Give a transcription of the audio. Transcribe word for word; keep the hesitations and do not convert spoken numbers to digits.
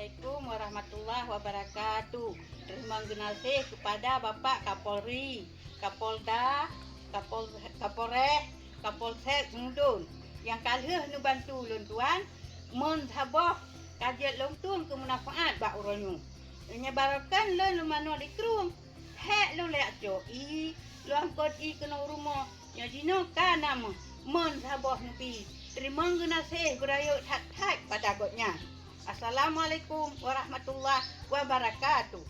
Assalamualaikum warahmatullahi wabarakatuh. Teurimong geunaséh keupada Bapak Kapolri, Kapolda, Kapol-, Kapolres, Kapolsek Meudon nyang ka lheueh neubantu lôn tuan. Mon saboh ka jeuet lôn tueng keu meunafaat bak uroe nyoe. Nyoe barokan lôn lôn manoe di krueng. Hék lôn lé acoe ié, lôn angkot ié keunoe rumoh. Nyoe jinoe ka na meuh, mon saboh neubi. Teurimong geunaséh beurayeuk that-that pada gobnyan. Assalamualaikum warahmatullahi wabarakatuh.